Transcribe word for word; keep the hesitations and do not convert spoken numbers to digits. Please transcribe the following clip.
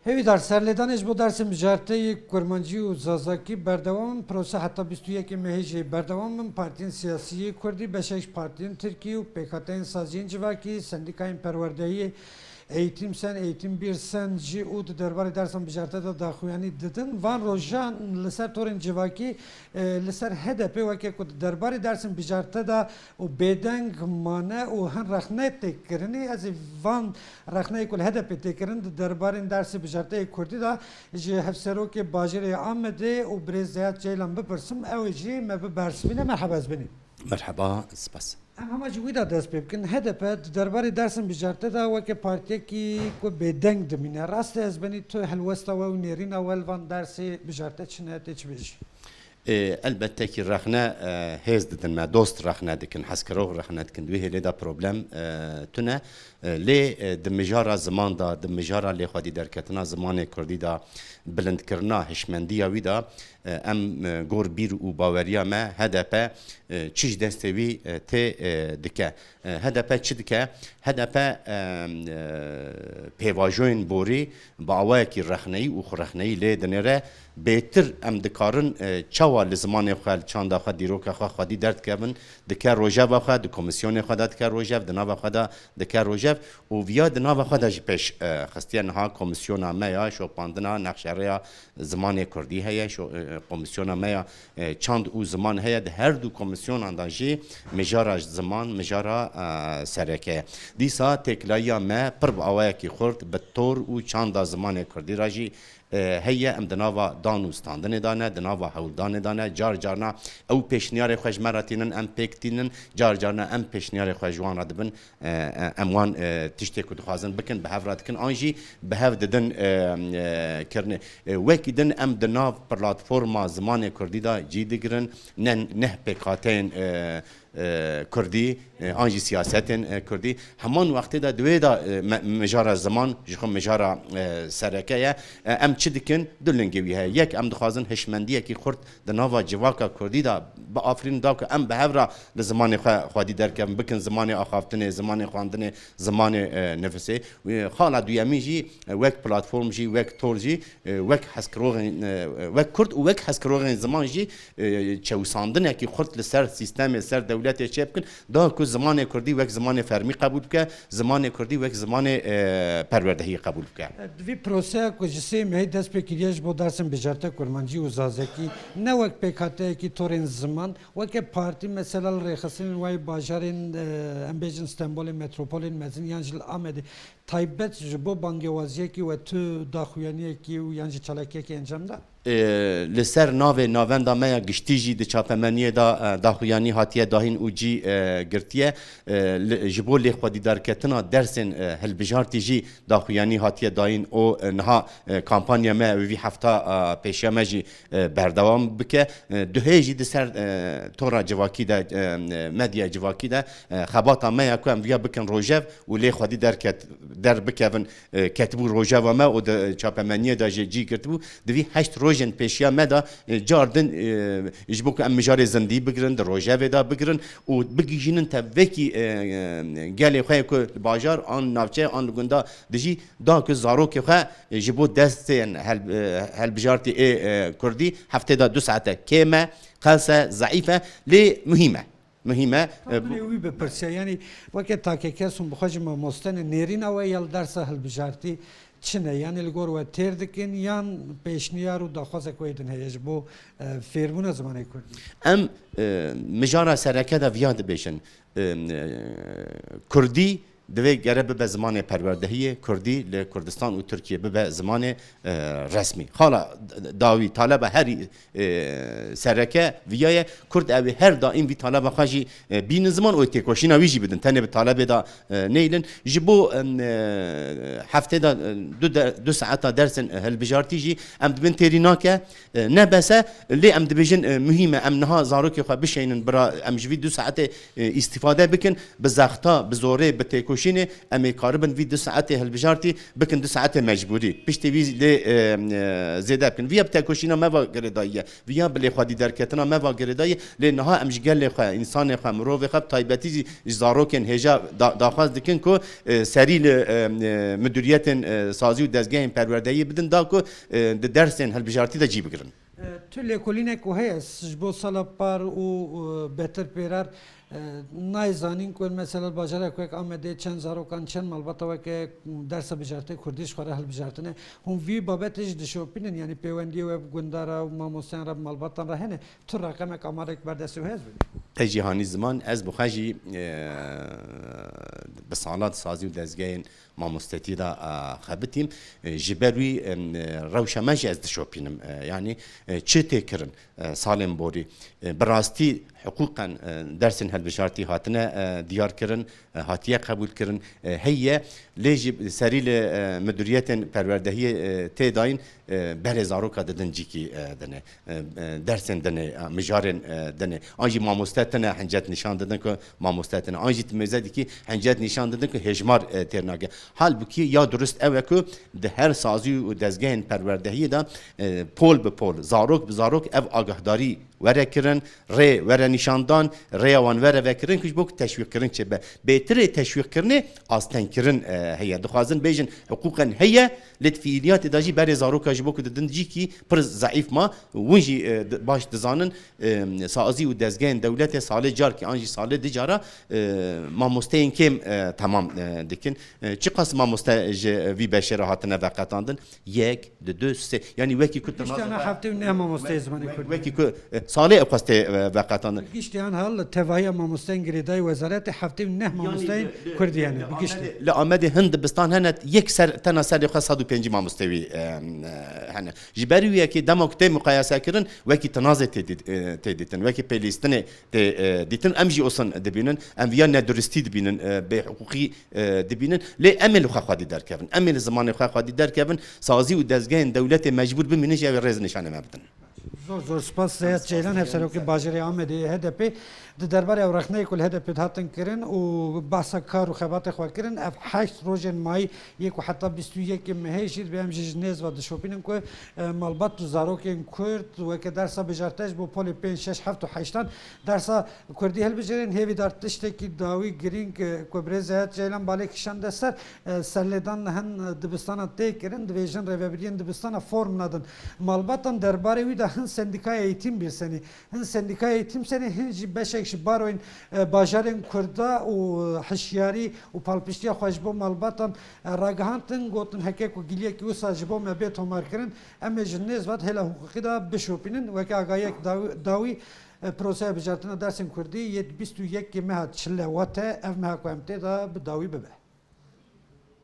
Hêvîdar, serlêdanê ji bo dersên bijarteyê kurmancî û zazakî berdewam in. Prosa heta bîst û yekê mehê jî berdewam in. Partiyên siyasî yê kurdî, beşek ji partiyên tirkî û pêkhateyên saziyên civakî, sendîkayên perwerdehiyê, Eğitim Sen, Eğitim Bir Sen jî û di derbarê dersan bijarte de daxuyanî didin. Van rojan li ser torên civakî, e, li ser H D P weke ku di derbarê dersên bijarte de û bêdeng mane û hin rexne tê kirinê. Ez ê van rexneyê ku li H D P tê kirin di derbarên dersê bijarteyê kurdî de ji hevserokê bajêrê Amedê û birêz Zeyad Ceylan bipirsim, ew ê jî me bibersivîne. Merheba, ez benî. Merheba, spas. Em hema ji wî de dest pê bikin. H D P di derbarê dersên bijarte de weke partiyekî ku bêdeng dimîne. Rast e, ez benî tu helwesta we û nêrîna we li van dersê bijarte çi ne, tê çi bêjî? E, elbette ki rexne, e, hêz didin me, dost rexne dikin, hezkirok rexne dikin. Di wî hêlê de problem, e, tune. E, lê, e, di mijara ziman de, di mijara lêxwedî derketina zimanê kurdî de, bilindkirina hişmendiya wî de, e, em, e, gor bîr û baweriya me H D P, e, çi ji destê wî, e, tê, e, dike. E, H D P çi dike? H D P, e, e, pêvajoyên borî bi awayekî rexneyî û xurexneyî lê dinêre. Bêtir em dikarin, e, çawa li zimanê xwe, li çanda xwe, dîroka xwe xwedî derdikevin, dike rojeva xwe, di komîsyonê xwe de dike rojev, di nava xwe de dike rojev û viya di nava xwe de jî pêş, e, xistiye. Niha komîsyona me ya şopandina nexşerêya zimanê kurdî heye, şo-, e, komîsyona me ya, e, çand û ziman heye. Di her du komîsyonan de jî mijara ziman, mijara, e, sereke ye. Dîsa têkilayiya me pir bi awayekî xurt bi tor û çanda zimanê kurdî re jî, e, heye. Em di nava dan û standinê de ne, di nava hewldanê de ne. Car carna ew pêşniyarê xwe ji me re tînin, em pêk tînin. Car carna em pêşniyarê xwe ji wan re dibin. E, e, em wan, e, tiştê ku dixwazin bikin, bi hev re dikin. An jî bi hev didin, e, e, kirinê. E, wekî din em di nav platforma zimanê kurdî de cî digirin. Ne, neh pêkhateyên, e, e, kurdî, e, an jî siyasetên, e, kurdî. Heman wextê de di wê de, e, me-, mijara ziman ji xwe mijara, e, sereke ye. E, em çi dikin? Du lingê wî heye. Yek, em dixwazin hişmendiyekî xurt di nava civaka kurdî de biafirînin, da ku em bi hev re li zimanê xwe xwedî derkevin, bikin zimanê axaftinê, zimanê xwendinê, zimanê, e, nifisê. Wê xala duyemîn jî, e, wek platform jî, wek tor jî, e, wek hezkiroxên, e, wek kurd û wek hezkiroxên ziman jî, e, çewsandinekî xurt li ser sîstemê, ser dewletê çêbikin, da ku zimanê kurdî wek zimanê fermî qebûl bike, zimanê kurdî wek zimanê, e, perwerdehiyê qebûl bike. Di vî proseya ku ji sê mehê dest pê kiriye ji bo dersên bijarte kurmancî û zazakî, ne wek pêkhateyekî torên ziman, weke partî, mesela li rêxistinên wayê bajarên, e, em bêjin Stenbolê, metropolên mezin yan jî li Amedê, taybet ji bo bangewaziyekî we tu daxuyaniyekî û yan jî çalakiyekî encam da? E, li ser navê navenda me ya giştî jî di çapemeniyê de, e, daxuyanî hatiye dahîn û cî, e, girtiye. E, li, ji bo lêxwedîdarketina dersên, e, hilbijartî jî daxuyanî hatiye dayîn û, e, niha, e, kampanya me wî hefta, e, pêşiya me jî, e, berdewam bike. E, duhê jî di ser, e, tora civakî de, e, medya civakî de, e, xebata me ya ku em viya bikin rojev û lêxwedî derket, derbikevin, e, ketibû rojeva me û di çapemeniyê de jî cî girtibû. Di vî heşt rojên pêşiya me de, e, car din, e, ji bo ku em mijarê zindî bigirin, di rojevê de bigirin û bigihînin te vekî, e, e, gelê xwe yê ku li bajar an navçe an li gunda dijî, da ku zarokê xwe, e, ji bo destên hel-, e, helbijartî ê, e, kurdî heftê de du saete kêm e, qels e, zeîf e, lê muhîm e. Muhîm e. Tam E, bu- binê wî bipirse, yanî weke takekes hûn bi xwe jî mamoste ne, nêrîna we ya li dersa hilbijartî çi ne? Yanî li gor we têr dikin yan pêşniyar û daxwazek wê din heye ji bo, e, fêrbûna zimanê kurdî? Em, e, mijara sereke de viya dibêjin. E, e, kurdî divê gere bibe zimanê perwerdehiyê, kurdî li Kurdistan û Tirkiye bibe zimanê, e, resmî. Xala d-, dawî, taleba herî, e, sereke viya ye. Kurd ew ê her daîm vî taleba xwe jî, e, bînin ziman û têkoşîna wî jî bidin. Tenê bi talebê de, e, neyilin. Ji bo, em, e, heftê de, e, du de-, du saeta dersên, e, hilbijartî jî em dibin têrî nake, e, ne bes e. Lê em dibêjin, e, muhîm e. Em niha zarokê xwe bişeynin bira, em ji vî du saetê, e, îstîfade bikin. Bi zexta, bi zorê, bi têkoşîna Şînê em ê karibin vî du saetê hilbijartî bikin du saetê mecbûrî. Piştî vî lê, e, e, zêde bikin. Viya bi tekoşîna me va girêdayî ye. Viya bi lêxwedî derketina me va girêdayî. Lê niha em ji gelê xwe, însanê xwe, mirovê xwe, bi taybetî jî ji zarokên hêja da-, daxwaz dikin ku, e, serî li, e, e, midûriyetên, e, sazî û dezgehên perwerdehiyê bidin da ku, e, di dersên hilbijartî de cî bigirin. E, tu lêkolînek ku heye, s-, ji bo sala par û, e, betir pêrar, e, nayê zanîn ku mesela bajarek wek Amedê çend zarokan, çend malbata weke dersa bijartê kurdî ji xwe re hilbijartine. Hûn vî babetê jî dişopînin, yanî pêwendiyê we bi gundara û mamosteyan re, bi malbatan re hene? Tu reqemek, amarek ber destê we heye, ez bibînim. Te jî hanî ziman, ez bi xwe jî, e, bi salan sazî û dezgehên mamostetiyê de, e, xebitîm. E, ji ber wî, e, rewşa me jî ez dişopînim. E, yanî, e, çi tê kirin, e, salên borî? E, bi rastî hiqûqen, e, dersên hilbijartî hatine, e, diyar kirin, e, hatiye qebûl kirin, e, heye. Lê jî serî li, e, midûriyetên perwerdehiyê, e, tê dayîn, e, berê zaroka didin cîkî, e, dinê. E, e, dersên dinê, e, mijarên, e, dinê. An jî mamoste tine hincet nîşan didin ku mamoste tine. An jî ti mêze dikî hincet nîşan didin ku hêjmar, e, têr nake. Halbukî ya durist ew e ku di her sazî û dezgehên perwerdehiyê de, e, pol bi pol, zarok bi zarok ev agahdarî were kirin, rê were nîşandan, rêya wan were vekirin ku ji bo ku teşwîqkirin çêbe. Bêtirê teşwîqkirinê astengkirin, e, heye. Dixwazin bêjin hiqûqen heye, lê di fiîliyatê de jî berê zaroka ji bo ku didin cîkî pir zeîf ma. Hûn jî, e, di-, baş dizanin, e, sazî û dezgehên dewletê salê carkî an jî salê dicara, e, mamosteyên kêm, e, temam, e, dikin. E, çiqas mamoste ji vî beşê re hatine veqetandin? Yek, di du, sê. Yanî wekî ku tu Giştî ana heftê û neh mamosteyê zimanê kurdî. Wekî ku, e, salê ew qas tê, e, veqetandin. Giştî an hal tevahiya mamosteyên girêdayî wezaretê heftê û neh mamosteyên kurdî hene. Bi giştî. Li Amedê hin dibistan hene, yek ser, tena serê xwe sed û pêncî mamosteyê wî, e, e, hene. Ji ber wî yekê dema ku tê muqayese kirin, wekî tinazê tê dît-, e, tê dîtin, wekî pêlîstinê tê, e, dîtin. Em jî osin dibînin, em viya neduristî dibînin, e, bêhiqûqî, e, dibînin. Lê em ê li xwe xwedî derkevin. Em ê li zimanê xwe xwedî derkevin. Sazî û dezgehên dewletê mecbûr bimînin jî ew ê rêz nîşanê me bidin. Zor zor spas Seyad Ceylan, hevserokê bajarê Amedê H D P. Di derbarê ew rexneyê ku li H D P dihatin kirin û behsa kar û xebatê xwe kirin, ev heşt rojên mayî yê ku heta bîst û yekê mehê jî dibe em jî ji nêz ve dişopînin ku, e, malbat û zarokên Kurd weke dersa bijarte ji bo polê pênc, şeş, heft û heştan dersa Kurdî hilbijêrin, hêvîdar tiştekî dawî girîng, e, ku birêz Zeyad Ceylan balê kişande ser, e, serlêdan li hin, e, dibistana tê kirin, divêjin rêvebiriyên dibistana form nadin malbatan. Derbarê wî de hin sendîkaya eğitim bir senî, hin sendîkaya eğitim senî, hin jî beşek ji baroyên, e, bajarên Kurda û hişyarî û palpiştiya xwe ji bo malbatan, e, ragihandin, gotin heke ku giliyekî wisa ji bo me bê tomarkirin, em ê ji nêz ve di hêla hiqûqî de bişopînin. Weke agahiyek dawî, dawî, e, proseya bijartina dersên kurdî yê di bîst û yekê meha çile wate ev meha ku em tê de bi dawî bibe.